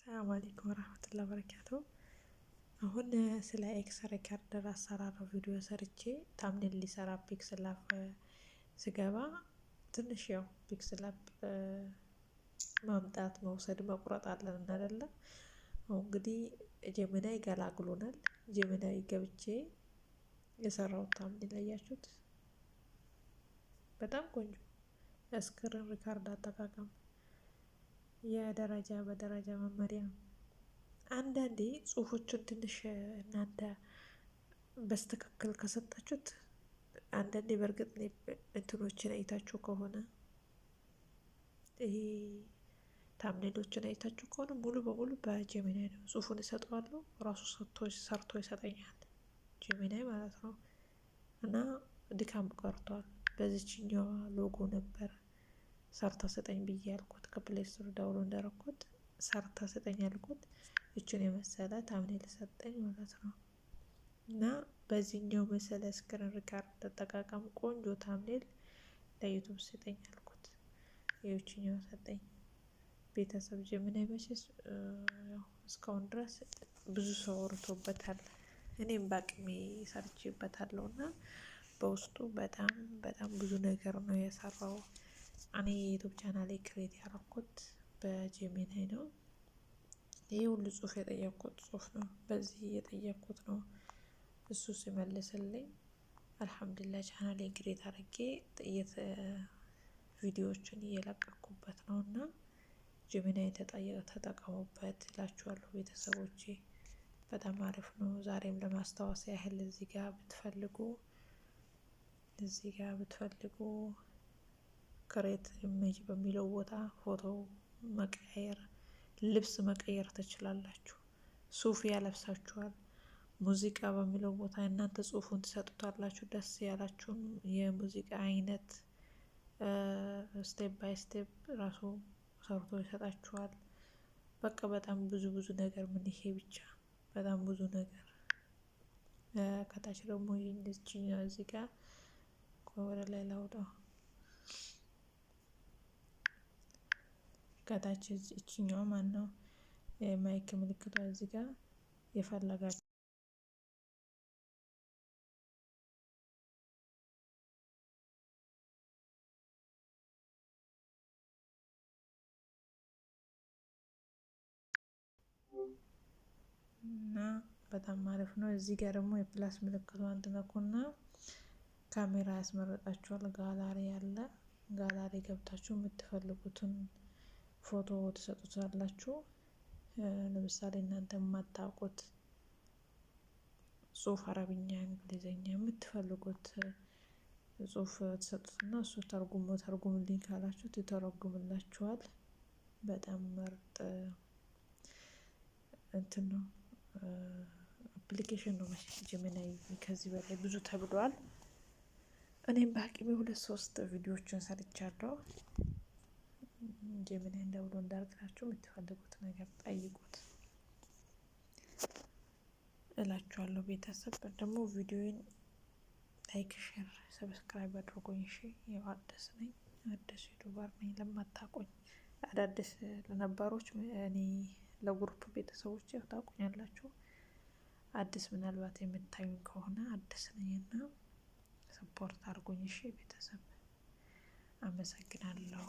ሰላም አለይኩም ወራህመቱላሂ ወበረካቱ። አሁን ስለ X Recorder አሰራር ቪዲዮ ሰርቼ thumbnail ሊሰራ PixelLab ስገባ ትንሽ ያው PixelLab ማምጣት፣ መውሰድ፣ መቁረጥ አለን አይደለ? አሁን እንግዲህ Gemini ገላግሎናል። Gemini ገብቼ የሰራሁት thumbnail አያችሁት? በጣም ቆንጆ screen record አጠቃቀም፣ የደረጃ በደረጃ መመሪያ። አንዳንዴ ጽሁፎችን ትንሽ እናንተ በስትክክል ከሰጣችሁት፣ አንዳንዴ በእርግጥ እንትኖችን አይታችሁ ከሆነ፣ ይሄ thumbnail ኦችን አይታችሁ ከሆነ ሙሉ በሙሉ በ Gemini ነው። ጽሁፉን እሰጠዋለሁ፣ ራሱ ሰርቶ ይሰጠኛል። Gemini ማለት ነው። እና ድካም ቀርቷል። በዚችኛዋ ሎጎ ነበር ሰርታ ስጠኝ ብዬ ያልኩት፣ ከ Play Store download እንዳረኩት ሰርታ ስጠኝ ያልኩት፣ ይችን የመሰለ thumbnail ሰጠኝ ማለት ነው። እና በዚህኛው መሰለ screen record አጠቃቀም ቆንጆ thumbnail ለ YouTube ስጠኝ ያልኩት ይችኛው ሰጠኝ። ቤተሰብ፣ Gemini መቼስ እስካሁን ድረስ ብዙ ሰው አውርቶበታል። እኔም በአቅሜ ሰርቼበታለሁ እና በውስጡ በጣም በጣም ብዙ ነገር ነው የሰራው። እኔ የ YouTube channel ኤ create ያደረኩት በ Gemini ነው። ይህ ሁሉ ጽሁፍ የጠየቅኩት ጽሁፍ ነው። በዚህ የጠየቅኩት ነው። እሱ ሲመልስልኝ አልሐምዱሊላህ channel ኤን create አድርጌ ቪዲዮዎችን እየለቀኩበት ነው እና Gemini ተጠቀሙበት እላችኋለሁ ቤተሰቦቼ። በጣም አሪፍ ነው። ዛሬም ለማስታወስ ያህል እዚህ ጋር ብትፈልጉ create image በሚለው ቦታ ፎቶ መቀየር፣ ልብስ መቀየር ትችላላችሁ። ሱፍ ያለብሳችኋል። ሙዚቃ በሚለው ቦታ እናንተ ጽሁፉን ትሰጡታላችሁ። ደስ ያላችሁን የሙዚቃ አይነት step by step ራሱ ሰርቶ ይሰጣችኋል። በቃ በጣም ብዙ ብዙ ነገር፣ ምን ይሄ ብቻ፣ በጣም ብዙ ነገር። ከታች ደግሞ ይህችኛው እዚህ ጋር፣ ወደ ላይ ላውጣው። ከታች እችኛው ማን ነው የ mic ምልክቷ፣ እዚህ ጋር የፈለጋችሁ እና በጣም አሪፍ ነው። እዚህ ጋር ደግሞ የ plus ምልክቷን ትነኩና ካሜራ ያስመረጣችኋል። ጋላሪ አለ። ጋላሪ ገብታችሁ የምትፈልጉትን ፎቶ ትሰጡታላችሁ። ለምሳሌ እናንተ የማታውቁት ጽሁፍ አረብኛ፣ እንግሊዝኛ የምትፈልጉት ጽሁፍ ትሰጡትና እሱ ተርጉሞ ተርጉምልኝ ካላችሁት ይተረጉምላችኋል። በጣም ምርጥ እንትን ነው፣ application ነው። Gemini ከዚህ በላይ ብዙ ተብሏል። እኔም በአቅሜ ሁለት ሶስት ቪዲዮዎችን ሰርቻለሁ። Gemini download እንዳርጋችሁ የምትፈልጉት ነገር ጠይቁት እላችኋለሁ። ቤተሰብ ደግሞ ቪዲዮን like፣ share፣ subscribe አድርጎኝ። እሺ፣ ያው አዲስ ነኝ፣ አዲስ YouTuber ነኝ። ለማታውቁኝ፣ አዳዲስ ለነባሮች፣ እኔ ለ group ቤተሰቦች ያው ታውቁኛላችሁ። አዲስ ምናልባት የምታዩኝ ከሆነ አዲስ ነኝ እና support አድርጉኝ። እሺ ቤተሰብ፣ አመሰግናለሁ።